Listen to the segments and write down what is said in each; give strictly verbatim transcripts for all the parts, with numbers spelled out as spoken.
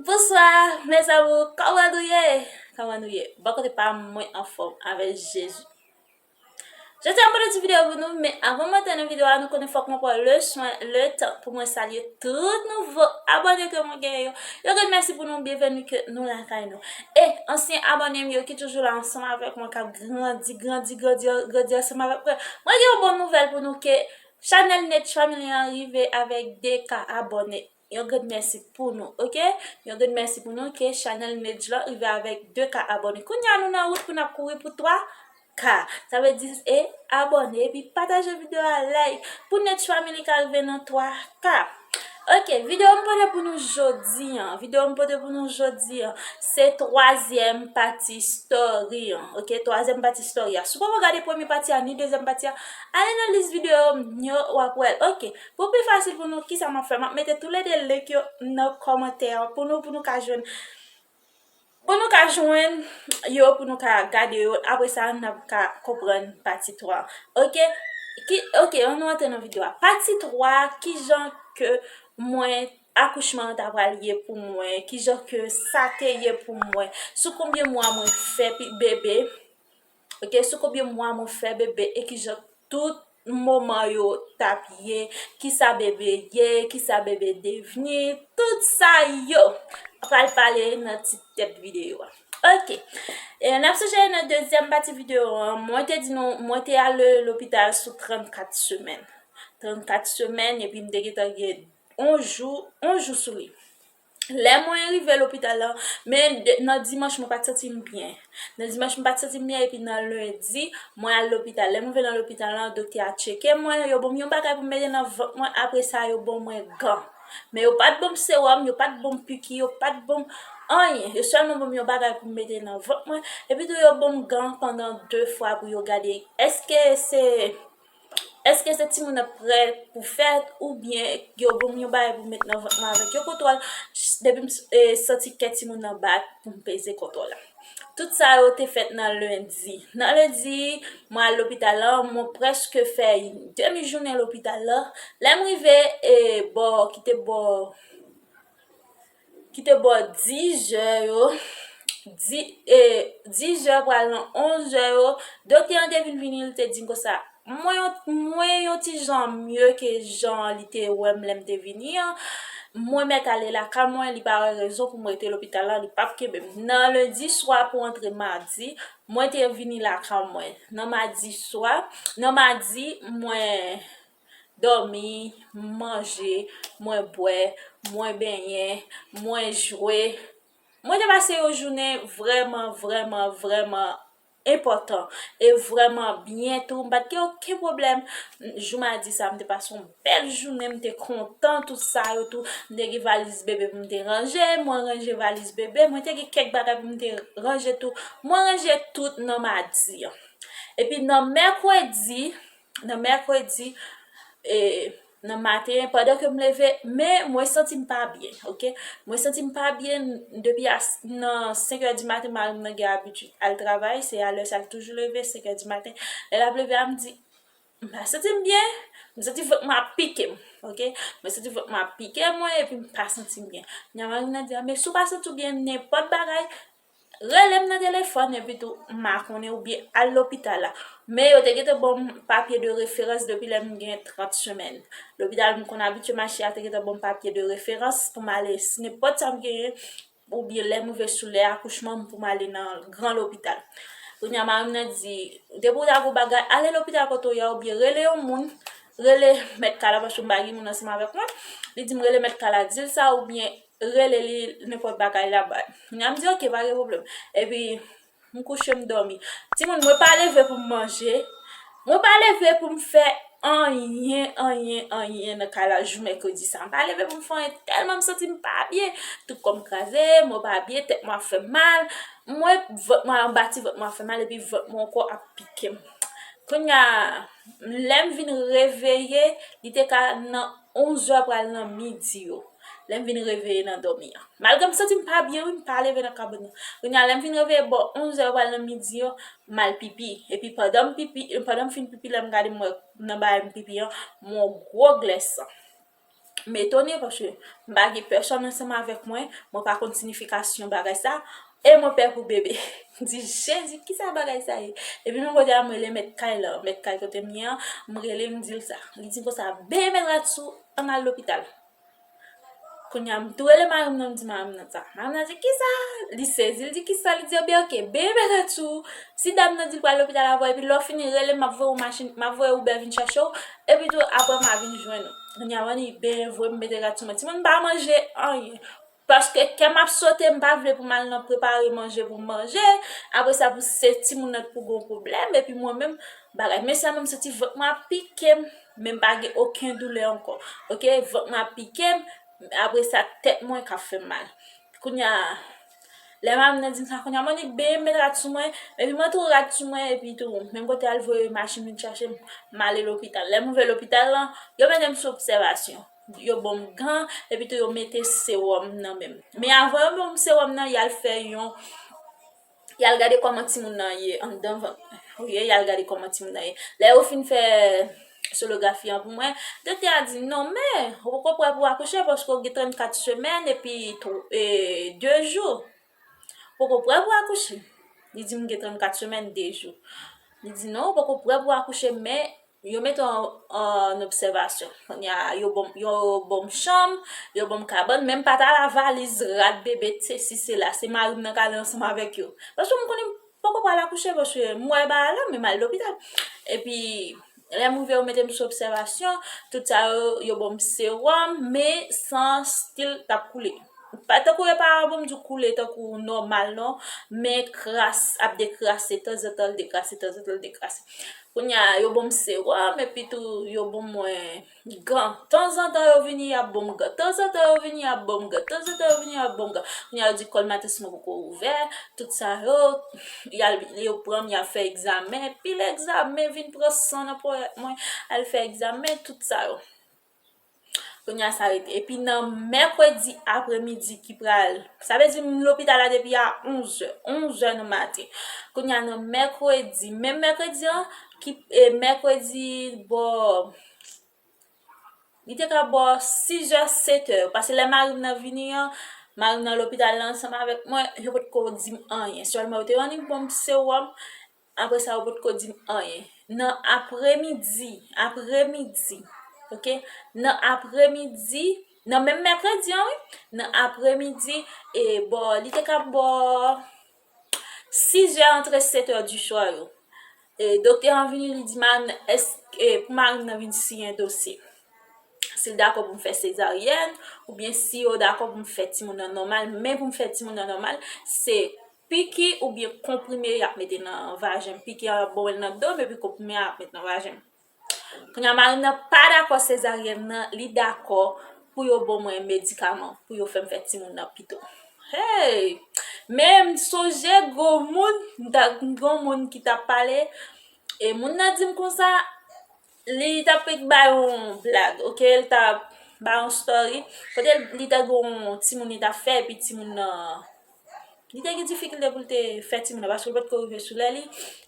Bonswa, mes amours, kòman nou ye? Kòman nou ye? Bò kote pa m, mwen anfòm avèk Jezi. Jodi a, m pote ti videyo pou nou, men avan m antre nan videyo a, nou konnen fòk mwen pran le swen, le tan pou mwen salye tout nouvo abòne ke mwen genyen yo. Yon grenn mèsi pou nou, byenveni ke nou lakay nou. E ansyen abòne m yo ki toujou la ansanm avèk mwen, k ap grandi, grandi, grandi, grandi ansanm avèk mwen. Mwen gen yon bon nouvèl pou nou ke chanèl Nech Family an rive avèk de ka abòne. Yon grenn mèsi pou nou, oke? Yon grenn mèsi pou nou ke chanèl Nech la rive avèk de ka abòne. Kounye a nou nan wout pou n ap kouri pou twa ka. Sa vle di, e abòne, epi pataje videyo a, like. Pou Nech Family ka rive nan twa ka. Oke, videyo m pote pou nou jodi an. Videyo m pote pou nou jodi an. Se twazyèm pati story an. Oke, twazyèm pati story a. Si w poko gade premye pati a, ni dezyèm pati a, ale nan lis videyo m yo, w ap wè l. Oke, pou pi fasil pou nou, kisa m ap fè? M ap mete toulede link yo nan kòmantè pou nou, pou nou ka jwenn, pou nou ka jwenn yo, pou nou ka gade yo. Apre sa, n ap ka konprann pati twa. Oke? Ki, oke, ann nou antre nan videyo a. Pati twa, kijan ke mwen, akouchman an ta pral ye pou mwen, kijan ke sa te ye pou mwen, sou konbyen mwa mwen fè pi-, bebe, oke, sou konbyen mwa mwen fè bebe, e kijan tout moman yo t ap ye, kisa bebe ye, kisa bebe devni, tout sa yo. Pral pale nan ti tèt videyo a. Oke. E n ap sonje nan dezyèm pati videyo an, mwen te di nou, mwen te ale lopital sou trannkat semèn. Trannkat semèn, epi m te gentan gen on jou, on jou sou li. Lè mwen rive lopital la, men de, nan dimanch mwen pa t santi m byen. Nan dimanch mwen pa t santi m byen, epi nan lendi, mwen al lopital. Lè mwen rive nan lopital la, doktè a tcheke mwen, yo ban m yon bagay pou m mete nan vant mwen, apre sa, yo ban mwen gan. Men yo pa t ban m sewòm, yo pa t ban m piki, yo pa t ban m anyen. Yo sèlman ban m yon bagay pou m mete nan vant mwen, epi tou yo ban m gan pandan de fwa pou yo gade èske se Èske se timoun nan prè pou fèt, oubyen yo ban m yon bagay pou m met nan vant mwen avèk yon kontwòl, depi m s-, e, santi kè timoun nan bat pou m peze kontwòl la. Tout sa yo te fèt nan lendi. Nan lendi, mwen al lopital la, mwen prèske fè demi jounen lopital la. Lè m rive, e, bò, ki te bò ki te bò diz è yo, di, e, diz è pral nan onz è yo, doktè an te vin vini, li te di m konsa, mwen yon, mwen yon ti jan mye ke jan li te wè m lè m te vini an. Mwen mèt ale lakay mwen, li pa wè rezon pou m rete lopital la, li p ap kenbe m. Nan lendi swa pou antre madi, mwen te vini lakay mwen. Nan madi swa, nan madi, mwen dòmi, manje, mwen bwè, mwen benyen, mwen jwe. Mwen te pase yon jounen vrèman, vrèman, vrèman enpòtan e vrèman byen tou. M pa t gen okenn pwoblèm. Jou madi sa a, m te pase yon bèl jounen, m te kontan, tout sa yo tou. M te gen valiz bebe pou m te ranje, mwen ranje valiz bebe, mwen te gen kèk bagay pou m te ranje tou. Mwen ranje tout nan madi an. Epi nan mèkredi, nan mèkredi, e, nan maten, pandan ke m leve, men mwen santi m pa byen, oke? Mwen santi m pa byen depi a, nan senk è di maten, mari m nan gen abitid al travay, se a lè sa l toujou leve, senk è di maten. Lè l ap leve a, m di, m pa santi m byen, m santi vant mwen ap pike m, oke? Mwen santi vant mwen ap pike mwen, epi m pa santi m byen. Kounye a mari m nan di, a, men si w pa santi w byen, nenpòt bagay, rele m nan telefòn, epi tou, m pa konnen, oubyen al lopital la. Men yo te gentan ban m papye de referans depi lè m gen trant semèn. Lopital m konn abitye mache a te gentan ban m papye de referans pou m ale, si nenpòt sa m genyen, oubyen lè m rive sou lè akouchman m pou m ale nan gran lopital. Kounye a, mari m nan di, depi w ta gen yon bagay, ale lopital kote w ye a, oubyen rele yon moun, rele mèt kay la, paske m pa gen moun ansanm avèk mwen. Li di m rele mèt kay la, di l sa, oubyen rele li, nenpòt bagay la bay. Kounye a m di, oke, pa gen pwoblèm. Epi, m kouche, m dòmi. Timoun, mwen pa leve pou m manje. Mwen pa leve pou m fè anyen, anyen, anyen nan kay la jou mèkredi sa. M pa leve pou m fè anyen tèlman m santi m pa byen. Tout kò m kraze, mwen pa byen, tèt mwen ap fè m mal. Mwen, vant mwen anba ti vant mwen ap fè m mal, epi vant mwen ankò ap pike m. Kounye a, lè m vin reveye, li te ka nan onz è pral nan midi yo. Lè m vin reveye nan dòmi an. Malgre m santi m pa byen, wi, m pa leve nan kabann nan. Kounye a, lè m vin reveye bò onz è pral nan midi yo, m al pipi. Epi pandan m pipi, pandan m fin pipi, lè m gade m wè nan bagay m pipi an, m wè yon gwo glè san. m etone paske m pa gen pèsòn ansanm avèk mwen, mwen pa konn sinifikasyon bagay sa, e mwen pè pou bebe. M di, Jezi, kisa bagay sa ye? Epi menm kote a, m rele mèt kay la, mèt kay kote m ye an, m rele l, m di l sa. Li di m konsa, bebe, met rad sou, ann al lopital. Kounye a, m tou rele mari m nan, m di mari m nan sa. Mari m nan di, kisa? Li sezi, li di, kisa? Li di, ebyen, oke, bebe, met rad sou. Si dam nan di l pral lopital avè w, epi lè w fini rele m, m ap voye w machin, m ap voye Uber vin chache w, epi tou, apre m a vin jwenn ou. Kounye a, m annik byen voye m mete rad sou mwen. Timoun pa manje anyen. Paske kè m ap sote, m pa vle pou m al nan prepare manje pou m manje. Apre sa, pou se timoun nan t pou gon pwoblèm, epi mwen menm, bagay. Men sa menm, m santi vant mwen ap pike m, men m pa gen okenn doulè ankò. Oke, vant mwen ap pike m, apre sa, tèt mwen k ap fè m mal. Kounye a, lè mari m nan di m sa, kounye a, m annik byen met rad sou mwen, epi mwen tou rad sou mwen, epi tou, menm kote al voye machin vin chache m, m ale lopital. Lè m rive lopital lan, yo mete m sou obsèvasyon. Yo ban m gan, epi tou yo mete sewòm nan men m. Men avan yo ban m sewòm nan, y al fè yon, y al gade kòman timoun nan ye anndan vant mwen. Oke, y al gade kòman timoun nan ye. Lè yo fin fè sonografi an pou mwen, doktè a di, non, men, ou poko prè pou akouche paske w gen trannkat semèn epi tw-, e, de jou. Poko prè pou akouche. Li di m gen trannkat semèn, de jou. Li di, non, ou poko prè pou akouche, men yo mete w an, an obsèvasyon. Kounye a, yo ban m, yo ban m chanm, yo ban m kabann, men m pa t al a valiz, rad bebe, sesi, sela. Se mari m nan k ale ansanm avèk yo. Paske m konnen m poko pral akouche, paske m wè bagay la, men m al lopital. Epi, lè m rive, yo mete m sou obsèvasyon, tout sa yo, yo ban m sewòm, men san still t ap koule. Pa tankou yo pa ban m di koule tankou nòmal non, men kras ap dekrase, tanzantan l dekrase, tanzantan l dekrase. Kounye a, yo ban m sewòm, epi tou, yo ban mwen gan. Tanzantan yo vini, y ap ban m gan. Tanzantan yo vini, y ap ban m gan. Tanzantan yo vini, y ap ban m gan. Kounye a, yo di kòl matris mwen poko ouvè. Tout sa yo, y al, yo pran m, y al fè egzamen. Pil egzamen, vin pran san nan ponyèt mwen, al fè egzamen, tout sa yo. Kounye a sa rete. Epi nan mèkredi apremidi ki pral, sa vle di m lopital la depi a onz è, onz è nan maten. Kounye a nan mèkredi, menm mèkredi an, ki, e, mèkredi bò, li te ka bò sis è, sèt è, paske lè mari m nan vini an, mari m nan lopital la ansanm avèk mwen, yo potko di m anyen. Sèlman yo te annik ban m sewòm, apre sa, yo potko di m anyen. Nan apremidi, apremidi, oke? Nan apremidi, nan menm mèkredi an, wi, nan apremidi, e bò, li te ka bò sis è antre sèt è di swa yo. E doktè an vini, li di mari m nan, èske, e, pou mari m nan vin siyen dosye. Si l dakò pou m fè sezaryèn, oubyen si yo dakò pou m fè timoun nan nòmal, men pou m fè timoun nan nòmal, se piki oubyen konprime y ap mete nan vajen m. Piki a y ap ban mwen l nan do m, epi konprime a y ap met nan vajen m. Kounye a, mari m nan pa dakò sezaryèn nan, li dakò pou yo ban mwen medikaman, pou yo fè m fè timoun nan pito. Hey! Men m sonje gwo moun, m ta, gwo moun ki t ap pale, e moun nan di m konsa, li t ap ba yon blag, oke? Li t ap ba yon story. Kote li te gen yon timoun li t ap fè, epi timoun nan, li te gen difikilte pou l te fè timoun nan, paske l potko rive sou lè li,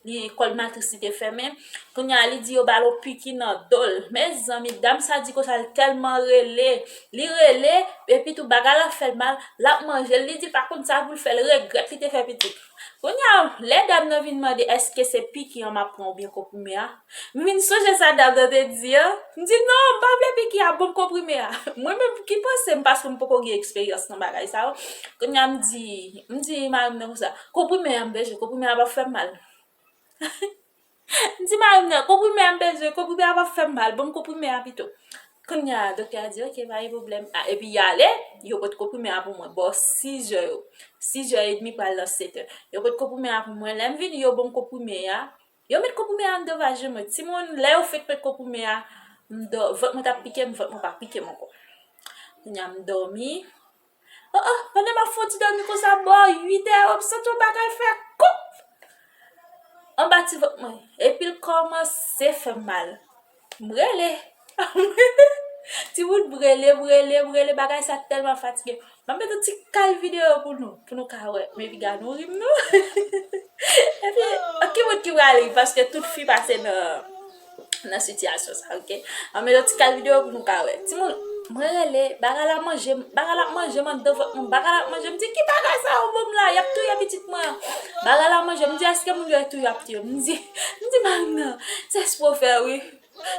li, kòl matris li te fèmen. Kounye a, li di yo ba l yon piki nan do l. Mezanmi, dam sa di konsa, l tèlman rele, li rele, epi tou bagay la fè l mal, l ap manje l, li di l pa konn sa pou l fè, l regrèt li te fè pitit. Kounye a, lè dam nan vin mande èske se piki an m ap pran oubyen konprime a, m vin sonje sa dam nan te di an. M di, non, m pa vle piki a, ban m konprime a. Mwen menm ki panse m, paske m poko gen eksperyans nan bagay sa yo. Kounye a, m di, m di mari m nan konsa, konprime a m bezwen, konprime a p ap fè m mal. M di mari m nan, konprime a m bezwen, konprime a p ap fè m mal, ban m konprime a pito. Kounye a, doktè a di, oke, pa gen pwoblèm. A, epi y ale, yo pot konprime a pou mwen, bò sis è yo. Sis è edmi pral nan sèt è. Yo pot konprime a pou mwen, lè m vini, yo ban m konprime a. Yo met konprime a anndan vajen mwen. Timoun, lè yo fenk met konprime a, m dò-, vant mwen t ap pike m, vant mwen pa pike m ankò. Kounye a, m dòmi. Oh, oh, pandan m ap fè yon ti dòmi konsa, bò uit è, m santi yon bagay fè koup anba ti vant mwen. Epi l kòmanse fè m mal. M rele. Timoun, m rele, m rele, m rele, bagay sa tèlman fatige. M ap met yon ti kal videyo pou nou, pou nou ka wè. Men piga nou ri m non. Epi, ki moun ki pral ri, paske tout fi pase nan, nan sitiyasyon sa, oke? M ap met yon ti kal videyo pou nou ka wè. Timoun, Mwen rele, bagay la manje m, bagay la ap manje m anndan vant mwen, bagay la ap manje m. M di, "Ki bagay sa yo ban m la? Y ap touye pitit mwen an." Bagay la manje m, m di, "Èske moun yo tou y ap touye?" M di, m di, "Marina, se espre w fè, wi."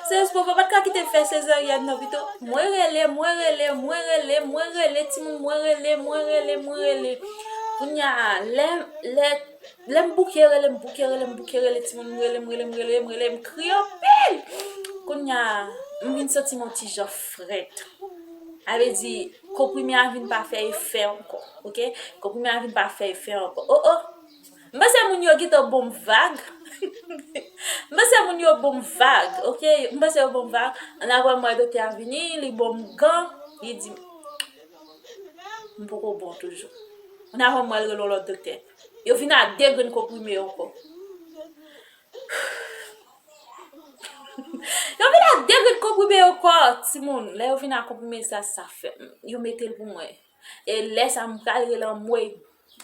Se espre w fè, pa t ka kite fè sezaryèn nan pito. Mwen rele, mwen rele, mwen rele, mwen rele, timoun, mwen rele, mwen rele, mwen rele. Kounye a, lè, lè, lè m bouke rele, m bouke rele, m bouke rele, timoun, m rele, m rele, m rele, m rele, m kriye anpil. Kounye a, m vin santi m yon ti jan frèt. Sa vle di, konprime a vin pa fè efè ankò, oke? Konprime a vin pa fè efè ankò. O, o! M panse moun yo gentan ban m vag. M panse moun yo ban m vag, oke? M panse yo ban m vag. Annapre, m wè doktè a vini, li ban m gan, li di, "M poko bon toujou." Annapre, m wè l rele yon lòt doktè. Yo vin a de grenn konprime ankò. Yo vin a de grenn konprime ankò, timoun. Lè yo vin a konprime sa, sa fè m. Yo mete l pou mwen. E lè sa, m pral rele anmwey.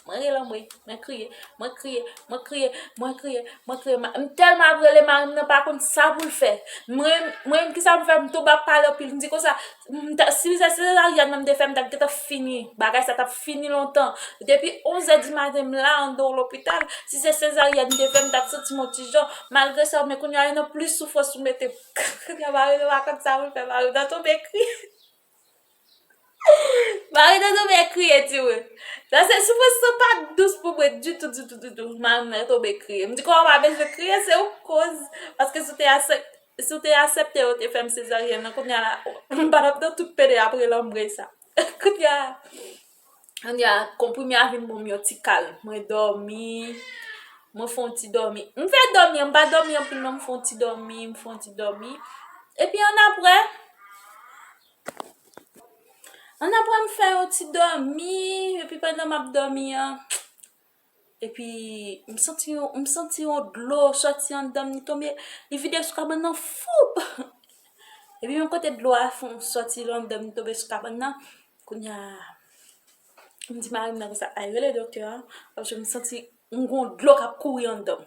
Mwen rele anmwey. Mwen kriye. Mwen kriye. Mwen kriye. Mwen kriye. Mwen kriye. Ma- M tèlman ap rele, mari m nan pa konn sa pou l fè. Mwen, mwen, kisa m fè? M tonbe ap pale anpil. M di konsa, m ta- si se sezaryèn nan m te fè, m t ap gentan fini. Bagay sa t ap fini lontan. Depi onz è di maten, m la anndan yon lopital. Si se sezaryèn m te fè, m t ap santi m yon ti jan. Malgre sa, men kounye a, e nan plis soufrans ou mete m. Kounye a, mari m nan pa konn sa pou l fè. Mari m nan tonbe kriye. Mari m nan tonbe kriye, timoun. Paske soufrans sa pa dous pou mwen ditou, ditou, ditou. Mari m nan tonbe kriye. M di, "Kòman w pa bezwen kriye? Se ou k koz." Paske si w te aksep- si w te aksepte yo te fè m sezaryèn nan, kounye a la, m pa t ap nan tout pede ap rele anmwey sa. Kounye a, kounye a, konprime a vin ban m yon ti kalm. Mwen dòmi, mwen fè yon ti dòmi. M fè dòmi an, m pa dòmi anpil non, m fè yon ti dòmi, m fè yon ti dòmi. Epi annapre, annapre m fè yon ti dòmi, epi pandan m ap dòmi an, epi m santi yon, m santi yon dlo sòti anndan m, li tonbe, li vide sou kabann nan, foup! Epi menm kote dlo a fon sòti anndan m, li tonbe sou kabann nan. Kounye a, m di mari m nan konsa, "Al rele doktè a, paske m santi m gon dlo k ap kouri anndan m."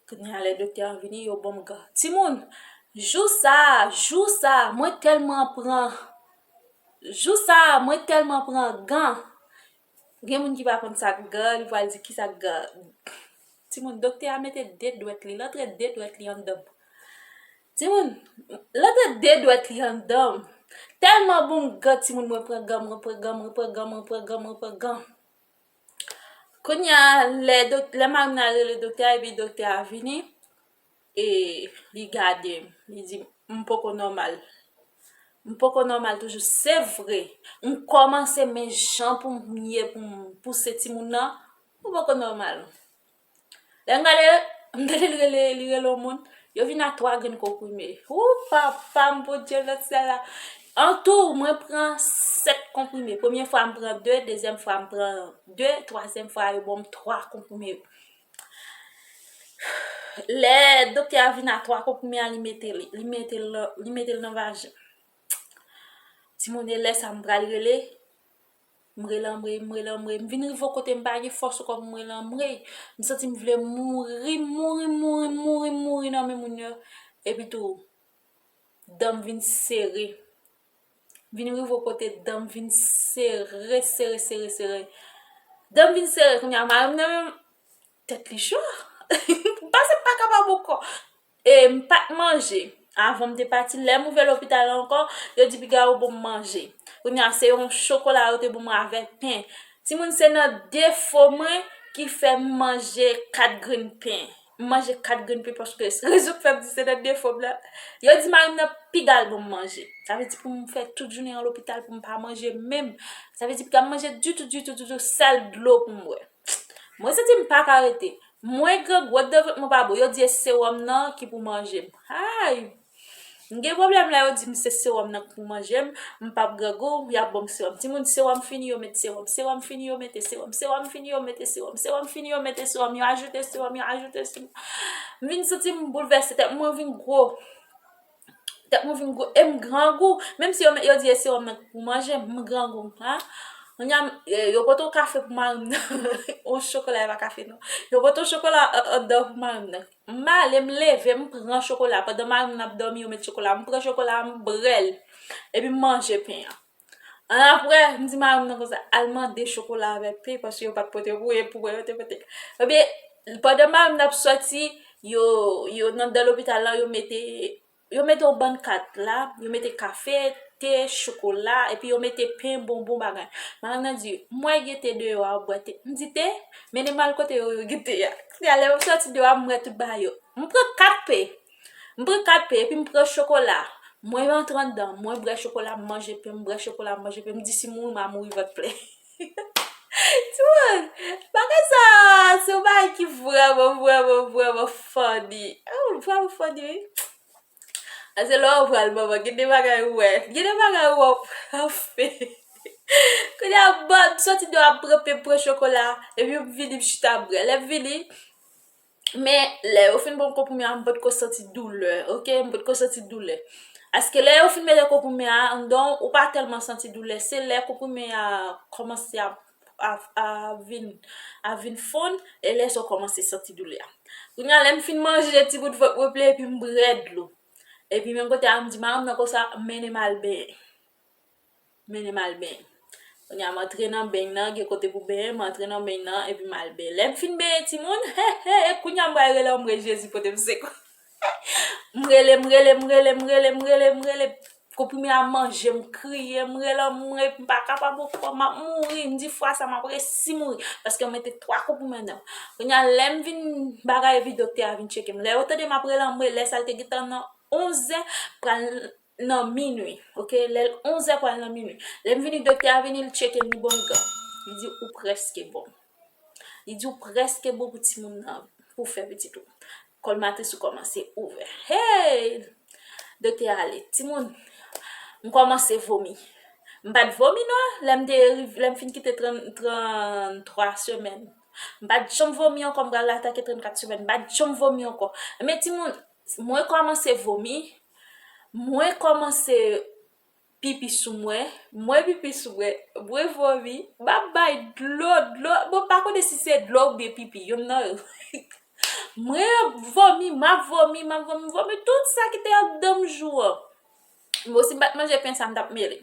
Kounye a, lè doktè a vini, yo ban m gan. Timoun, jou sa, jou sa, mwen tèlman pran, jou sa, mwen tèlman pran gan. Gen moun ki pa konn sa k gan, li pral di, "Kisa k gan?" Timoun, doktè a mete de dwèt li, l antre de dwèt li anndan m. Timoun, l antre de dwèt li anndan m. Tèlman ban m gan, timoun, mwen pran gan, mwen pran gan, mwen pran gan, mwen pran gan, mwen pran gan. Kounye a, lè dok- lè mari m nan rele doktè a, epi doktè a vini, e li gade m, li di, "M poko nòmal. M poko nòmal toujou." Se vre, m kòmanse men jan pou m ye, pou m pouse timoun nan, m poko nòmal. Lè m gade, m tande l rele, li rele yon moun. Yo vin a twa grenn konprime. Ou papa m, Bondye nan syèl la. An tou, mwen pran sèt konprime. Premye fwa, m pran de, dezyèm fwa, m pran de, twazyèm fwa, yo ban m twa konprime. Lè doktè a vin a twa konprime a, li mete li, li mete l nan, li mete l nan vajen. Timoun, e lè sa m pral rele, m rele anmwey, m rele anmwey. M vin rive yon kote m pa gen fòs ankò pou m rele anmwey. M santi m vle mouri, mouri, mouri, mouri, mouri nan men moun yo. Epi tou, dan m vin sere. M vin rive yon kote dan m vin sere, sere, sere, sere. Dan m vin sere, kounye a mari m nan menm, tèt li cho. M panse m pa kapab ankò. E m pa t manje. Avan m te pati, lè m rive lopital la ankò, yo di piga yo ban m manje. Kounye a, se yon chokola yo te ban mwen avèk pen. Timoun, se nan defo mwen ki fè m manje kat grenn pen. M manje kat grenn pen paske rezon k fè m di se nan defo m la. Yo di mari m nan piga l ban m manje. Sa vle di pou m fè tout jounen an lopital pou m pa manje menm. Sa vle di piga m manje ditou, ditou, ditou, sèl dlo pou m bwè. Mwen santi m pa ka rete. Mwen grangou, anndan vant mwen pa bon. Yo di e sewòm nan ki pou manje m. Ay! M gen pwoblèm lè yo di m se sewòm nan ki pou manje m, m p ap grangou, y ap ban m sewòm. Timoun, sewòm fini, yo met sewòm. Sewòm fini, yo mete sewòm. Sewòm fini, yo mete sewòm. Sewòm fini, yo mete sewòm. Yo ajoute sewòm, yo ajoute sewòm. M vin santi m boulvèse, tèt mwen vin gwo. Tèt mwen vin gwo, e m grangou. Menm si yo, yo di e sewòm nan ki pou manje m, m grangou. Ha? Kounye a, eh, yo pote yon kafe pou mari m nan. Yon chokola, e pa kafe non. Yo pote yon chokola an- anndan pou mari m nan. M ale, m leve, m pran chokola. Pandan mari m nan ap dòmi, yo met chokola. M pran chokola, m brè l. Epi m manje pen an. Annapre, m di mari m nan konsa, al mande chokola avèk pen, paske yo pa t pote pou e pou mwen, yo te pote. Ebyen, pandan mari m nan ap sòti, yo, yo nan dan lopital la, yo mete, yo mete yon bann kat la, yo mete kafe, te, chokola, epi yo mete pen, bonbon, bagay. Mari m nan di, m wè gen te deyò a, w ap bwè te. M di, te? Mennen m al kote yo, yo gen te a. Kounye a, lè m sòti deyò a, m wè tout bagay yo. M pran kat pen. M pran kat pen, epi m pran chokola. Mwen rantre anndan, mwen bwè chokola, m manje pen, m bwè chokola, m manje pen, m di si m mouri, m a mouri vant plen. Timoun, bagay sa, se yon bagay ki vrèman, vrèman, vrèman funny. Oh, vrèman funny, wi. A se lè w pral manman, gen de bagay ou wè, gen de bagay ou wè, anfen. Kounye a, bon, m sòti deyò, m pran pen, m pran chokola, epi m vini, m chita bwè. Lè m vini, men lè yo fin ban m konprime a, m potko santi doulè, oke? M potko santi doulè. Paske lè yo fin mete konprime a anndan w, ou pa tèlman santi doulè. Se lè konprime a kòmanse ap, ap, ap vin, ap vin fonn, e lè sa w kòmanse santi doulè a. Kounye a, lè m fin manje, ti bout vant mwen plen, epi m bwè dlo. Epi menm kote a, m di mari m nan konsa, mennen m al benyen. Mennen m al benyen. Kounye a, m antre nan beny nan, gen kote pou benyen, m antre nan beny nan, epi m al benyen. Lè m fin benyen, timoun, he, he, he, kounye a, m pral rele anmwe Jezi pote m sekou. M rele, m rele, m rele, m rele, m rele, m rele. Konprime a manje m, kriye, m rele anmwe, m pa kapab ankò, m ap mouri, m di fwa sa m ap resi mouri, paske m mete twa konprime anndan m. Kounye a, lè m vin bagay epi doktè a vin tcheke m. Lè yo tande m ap rele anmwe, lè sa l te gentan nan onzè, pral nan minwi, oke? Lè l onzè pral nan minwi. Lè m vini, doktè a vini, li tcheke m, li ban m gan. Li di, ou prèske bon. Li di, ou prèske bon pou timoun nan, pou fè pitit ou. Kòl matris ou kòmanse ouvè. Hey! Doktè a ale. Timoun, m kòmanse vomi. M pa t vomi non, lè m te riv-, lè m fin kite trant, tranntwa semèn. M pa t janm vomi ankò, m pral atake trannkat semèn. M pa t janm vomi ankò. Men timoun, mwen kòmanse vomi, mwen kòmanse pipi sou mwen, mwen pipi sou mwen, mwen vomi, m ap bay dlo, dlo, bon, m pa konnen si se dlo oubyen pipi, yonn nan yo. Mwen vomi, m ap vomi, m ap vomi, m vomi tout sa ki te anndan m jou an. Bon, si m pa t manje pen sa, m t ap mele.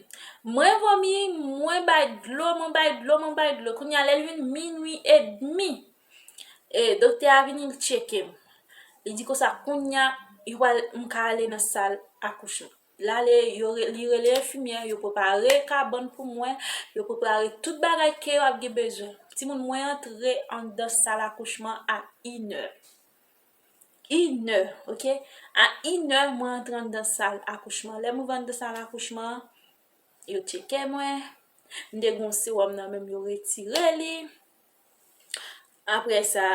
Mwen vomi, mwen bay dlo, mwen bay dlo, mwen bay dlo. Kounye a, lè l vin minwi edmi, e, doktè a vini, l tcheke m. Li di konsa, kounye a, li pral, m ka ale nan sal akouchman. L ale, yo re-, li rele enfimyè, yo prepare kabann pou mwen, yo prepare tout bagay ke yo ap gen bezwen. Timoun, mwen antre anndan sal akouchman a inè. Inè, oke? A inè, mwen antre anndan sal akouchman. Lè m rive anndan sal akouchman, yo tcheke mwen. M te gen yon sewòm nan men m, yo retire li. Apre sa,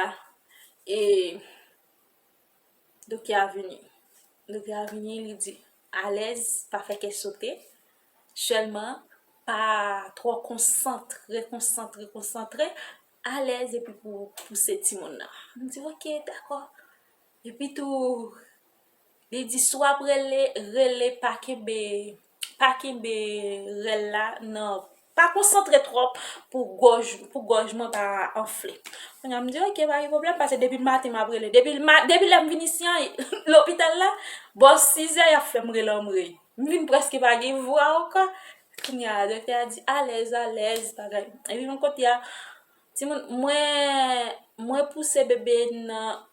e, doktè a vini. Doktè a vini, li di, alèz, pa fè kè sote. Sèlman, pa twò konsantre, konsantre, konsantre. Alèz epi pou pouse timoun nan. M di, oke, dakò. Epi tou, li di, si w ap rele, rele, pa kenbe, pa kenbe rèl la nan, pa konsantre twòp pou gòj, pou gòj mwen pa anfle. Kounye a, m di, oke, pa gen pwoblèm, paske depi maten m ap rele. Depi ma-, depi lè m vin isi an, lopital la, bò sizè, y ap fè m rele anmwe. M vin prèske pa gen vwa ankò. Kounye a, doktè a di, alèz, alèz, bagay. Epi, yon kote a, timoun, mwen, mwen pouse bebe nan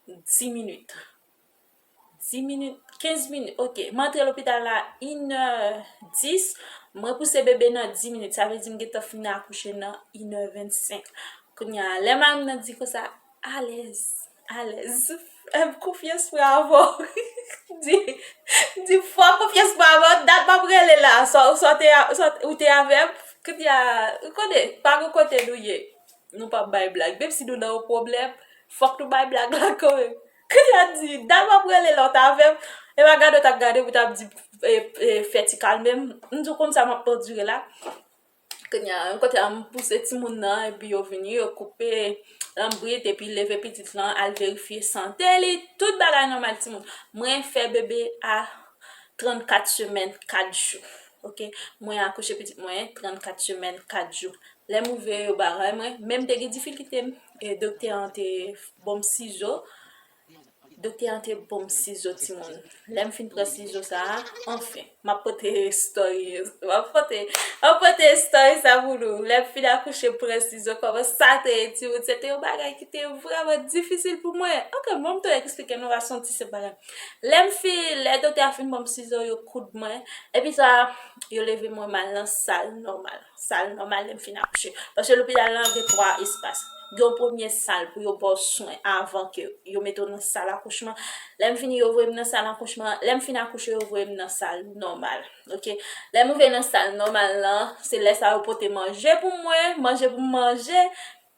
dis minit. Dis minit, kenz minit, oke. M antre lopital la inè dis, mwen pouse bebe nan dis minit. Sa vle di m gentan fin akouche nan inè vennsenk. Kounye a, lè mari m nan di konsa, alèz, alèz. Fè m konfyans mwen avè w. Di, di fò konfyans mwen avè w. Dat m ap rele la. Sa, sa w te, sa w te avè m. Kounye a, ou konnen, pa gen kote nou ye. Nou p ap bay blag. Menm si nou nan yon pwoblèm, fòk nou bay blag la kanmenm. Kounye a di, dat m ap rele la, w t avè m. E pa gade w t ap gade, ou t ap di, e, e, fè ti kalme m. M di w konn sa m ap andire la. Kounye a, yon kote a, m pouse timoun nan, epi yo vini, yo koupe lanbrit, epi leve pitit lan, al verifye sante li, tout bagay nòmal, timoun. Mwen fè bebe a trannkat semèn, kat jou. Ok, mwen akouche pitit mwen trannkat semèn, kat jou. Lè m rive yo bagay mwen, men m te gen difikilte m, e doktè an te ban m sizo. Doktè an te ban m sizo timoun. Lè m fin pran sizo sa a, anfen, m ap pote story, m ap pote, m ap pote story sa pou nou. Lè m fin akouche, m pran sizo, kòman sa te ye timoun? Se te yon bagay ki te vrèman difisil pou mwen. Ok, bon, m tou eksplike nou, va santi se bagay. Lè m fin, lè doktè a fin ban m sizo, yo koud mwen. Epi sa, yo leve mwen m al nan sal nòmal. Sal nòmal lè m fin akouche. Paske lopital lan gen twa espas. Gen yon premye sal pou yo ba w swen avan ke yo mete w nan sal akouchman. Lè m fini, yo voye m nan sal akouchman. Lè m fin akouche, yo voye m nan sal nòmal. Ok? Lè m rive nan sal nòmal lan, se lè sa yo pote manje pou mwen, manje pou m manje.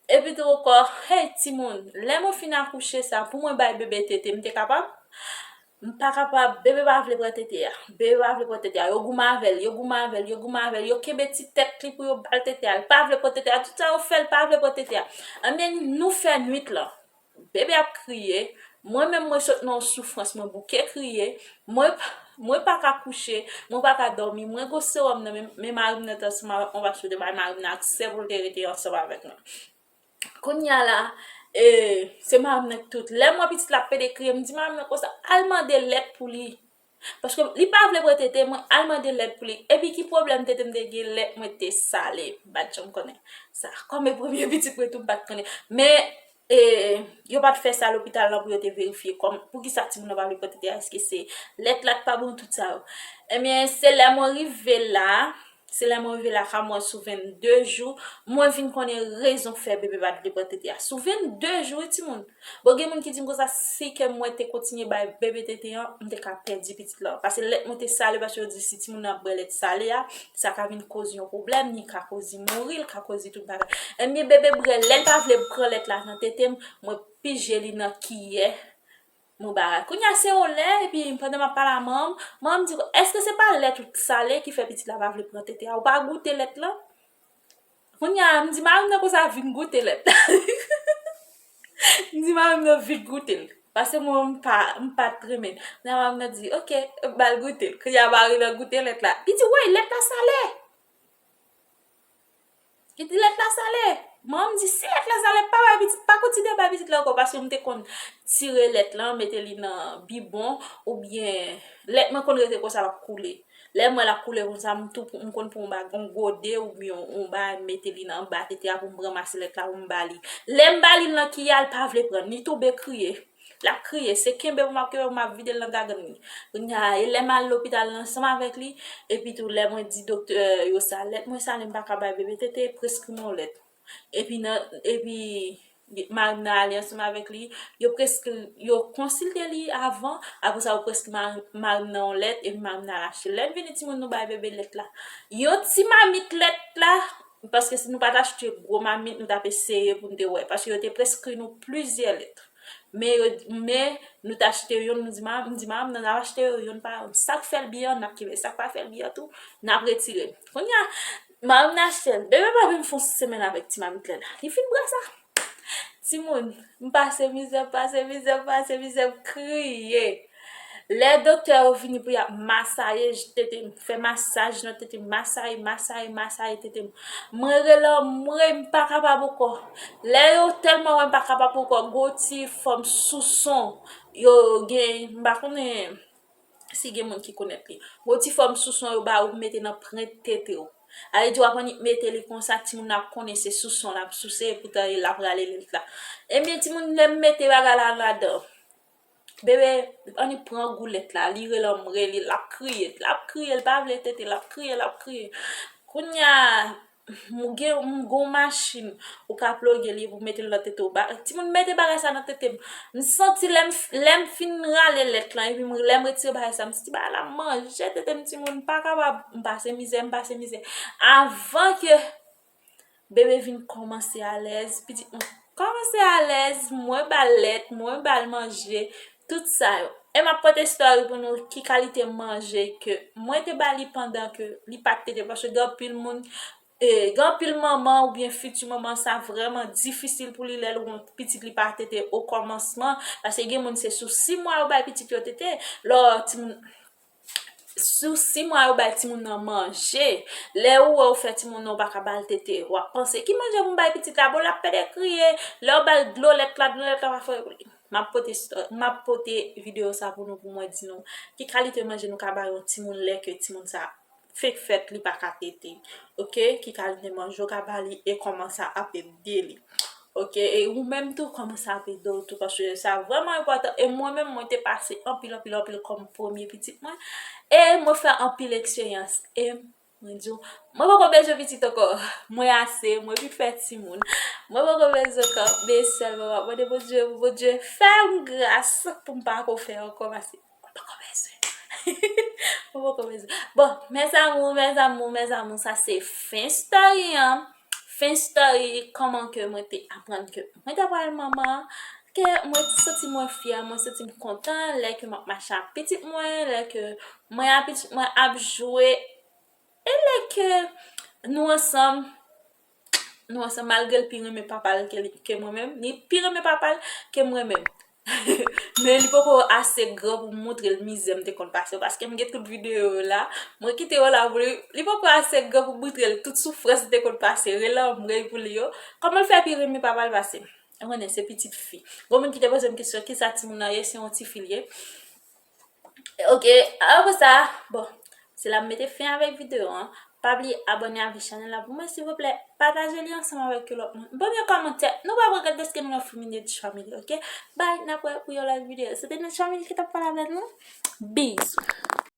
Epi tou ankò, hey, timoun, lè mwen fin akouche sa, pou mwen bay bebe tete, m te kapab? M pa kapab, bebe pa vle pran tete a. Bebe pa vle pran tete a. Yo goumen avè l, yo goumen avè l, yo goumen avè l, yo kenbe ti tèt li pou yo ba l tete a. Li pa vle pran tete a. Tout sa yo fè, li pa vle pran tete a. Anben, nou fè nwit lan. Bebe ap kriye. Mwen menm, mwen sot nan yon soufrans, mwen bouke kriye. Mwen, mwen pa ka kouche, mwen pa ka dòmi. Mwen gon sewòm nan men, men mari m nan te ansanm avèk mwen, paske yo te bay mari m nan aksè pou l te rete ansanm avèk mwen. Kounye a la, e, se mari m nan ki tout. Lè m wè pitit la ap pede kriye, m di mari m nan konsa, al mande lèt pou li. Paske li pa vle pran tete, mwen al mande lèt pou li. Epi ki pwoblèm tete m te gen, lèt mwen te sale. M pa t janm konnen sa. Kòm e premye pitit mwen tou, m pa t konnen. Men, e, yo pa t fè sa lopital lan pou yo te verifye kòm, poukisa timoun nan pa vle pran tete a, èske se lèt la ki pa bon, tout sa yo. Ebyen, se lè mwen rive la, Se lè mwen rive lakay mwen sou vennde jou, mwen vin konnen rezon fè bebe pa t vle pran tete a. Sou vennde jou, wi, timoun. Bon, gen moun ki di m konsa, si ke mwen te kontinye bay bebe tete an, m te ka pèdi pitit lan. Paske lèt mwen te sale, paske yo di si timoun nan ap bwè lèt sale a, sa ka vin koz yon pwoblèm, li ka koz li mouri, li ka koz li tout bagay. Ebyen, bebe bwè, lè l pa vle pran lèt la nan tete m, mwen pije li nan kiyè. Mwen bagay. Kounye a se yon lè, epi pandan m ap pale a manman m, manman m di, èske se pa lèt ou t sale ki fè pitit la pa vle pran tete a? Ou pa goute lèt lan? Kounye a, m di mari m nan konsa, vin goute lèt la. M di mari m nan, vin goute l. Paske mwen, m pa, m pa t renmen l. Kounye a, mari m nan di, ok, ba l goute l. Kounye a, mari m nan goute lèt la. Li di, woy, lèt la sale. Li di lèt la sale. Manman m di, si lèt la sale, pa bay pitit, pa kontinye bay pitit la ankò, paske m te konn tire lèt lan, mete li nan bibwon, oubyen lèt mwen konn rete konsa, l ap koule. Lè m wè l ap koule konsa, m tou, m konn pran yon ba-, yon gode oubyen yon, yon bagay, m mete li nan anba tete a pou m ranmase lèt la pou m ba li. Lè m ba li l nan kiyè a, l pa vle pran, li tonbe kriye. L ap kriye, se kenbe pou m ap kenbe pou m ap vide l nan gagann li. Kounye a, e lè m al lopital la ansanm avèk li, epi tou lè mwen di doktè yo sa, lèt mwen sale, m pa ka bay bebe tete, preskri m yon lèt. Epi nan, epi mari m nan ale ansanm avèk li, yo preskri, yo konsilte li avan, apre sa yo preskri mari, mari m nan yon lèt, epi mari m nan al achte. Lè n vini timoun nou bay bebe lèt la. Yon ti mamit lèt la, paske si nou pa t achte gwo mamit, nou t ap eseye pou n te wè, paske yo te preskri nou plizyè lèt. Men yo, men nou t achte yonn, nou di ma, m di mari m nan, n ap achte yo yonn pa yonn. Sa k fè l byen an, n ap kenbe. Sa k pa fè l byen an tou, n ap retire. Kounye a, mari m nan achte l. Bebe pa menm fè yon semèn avèk ti mamit lèt la. Li fin bwè sa. Timoun, m pase mizè, m pase mizè, m pase mizè, m kriye. Lè doktè yo vini pou y ap masaye tete m, fè masaj nan tete m, masaye, masaye, masaye tete m. Mwen rele anmwey, m pa kapab ankò. Lè yo tèlman wè m pa kapab ankò, gon ti fòm souson yo gen, m pa konnen si gen moun ki konèt li. Gon ti fòm souson yo ba ou mete nan pwent tete w. Sa vle di w ap annik mete li konsa, timoun nan ap konnen se souson l ap souse, epoutan l ap rale lèt la. Ebyen, timoun, lè m mete bagay la ladan, bebe annik pran gou lèt la, li rele m rele, l ap kriye, l ap kriye, l pa vle tete, l ap kriye, l ap kriye. Kounye a, m gen, m gon machin, ou ka ploge li pou mete l nan tete w. Ba, timoun mete bagay sa nan tete m. M santi lè m, lè m fin rale lèt lan, epi m, lè m retire bagay sa, m santi bagay la manje tete m, timoun, m pa kapab. M pase mizè, m pase mizè. Avan ke bebe vin kòmanse alèz, pitit mwen kòmanse alèz, mwen ba l lèt, mwen ba l manje, tout sa yo. E m ap pote story pou nou ki kalite manje ke mwen te ba li pandan ke li pa t tete, paske gen anpil moun, e, gen anpil manman oubyen fiti manman, sa vrèman difisil pou li lè l wè yon pitit li pa tete o kòmansman, paske gen moun se sou sis mwa yo bay pitit yo tete, lè timoun Sou sis mwa yo bay timoun nan manje. Lè ou wè ou fè timoun nan ou pa ka ba l tete, w ap panse ki manje pou m bay pitit la? Bon, l ap pede kriye. Lè w ba l dlo lèt la, dlo lèt la pa fè. M ap pote, m ap pote videyo sa pou nou, pou mwen di nou ki kalite manje nou ka ba yon timoun lè ke timoun sa fenk fèt, li pa ka tete. Oke? Ki kalite manje w ka ba li e kòman sa ap ede li. Oke? E ou menm tou, kòman sa ap ede w tou, paske sa vrèman enpòtan. E mwen menm, mwen te pase anpil, anpil, anpil kòm premye pitit mwen. E mwen fè anpil eksperyans. E mwen di w, mwen poko bezwen pitit ankò. Mwen ase, mwen fin fè timoun. Mwen poko bezwen ankò, men sèlman m ap mande Bondye pou Bondye fè m gras pou m pa ko fè ankò, paske mwen poko bezwen. Mwen poko bezwen. Bon, mes amours, mes amours, mes amours, sa se fen story an. Fen story, kòman ke mwen te aprann ke mwen ta pral manman, ke mwen santi mwen fyè, mwen santi m kontan lè ke m ap mache ak pitit mwen, lè ke mwen ak pitit mwen ap jwe, e lè ke nou ansanm, nou ansanm, malgre l pi renmen papa l ke, ke mwen menm, li pi renmen papa l ke mwen menm. Men li poko ase gran pou m montre l mizè m te konn pase yo, paske m gen tout videyo yo la. Mwen kite yo la pou li. Li poko ase gran pou m montre l tout soufrans m te konn pase, rele anmwey pou li yo. Kòman l fè pi renmen papa l pase m? Ou konnen, se pitit fi. Gon moun ki te poze m kesyon, kisa timoun nan ye? Se yon tifi l ye. Oke, apre sa, bon, se la m mete fen avèk videyo an. Pa bliye abòne avèk chanèl la pou mwen, silvouplè. Pataje li ansanm avèk yon lòt moun. Ban m yon kòmantè. Nou pa pran kont dèske nou nan Fimine Family, oke? Bye, n ap wè pou yon lòt videyo. Se te Nèt Family ki t ap pale avèk nou. Bizou.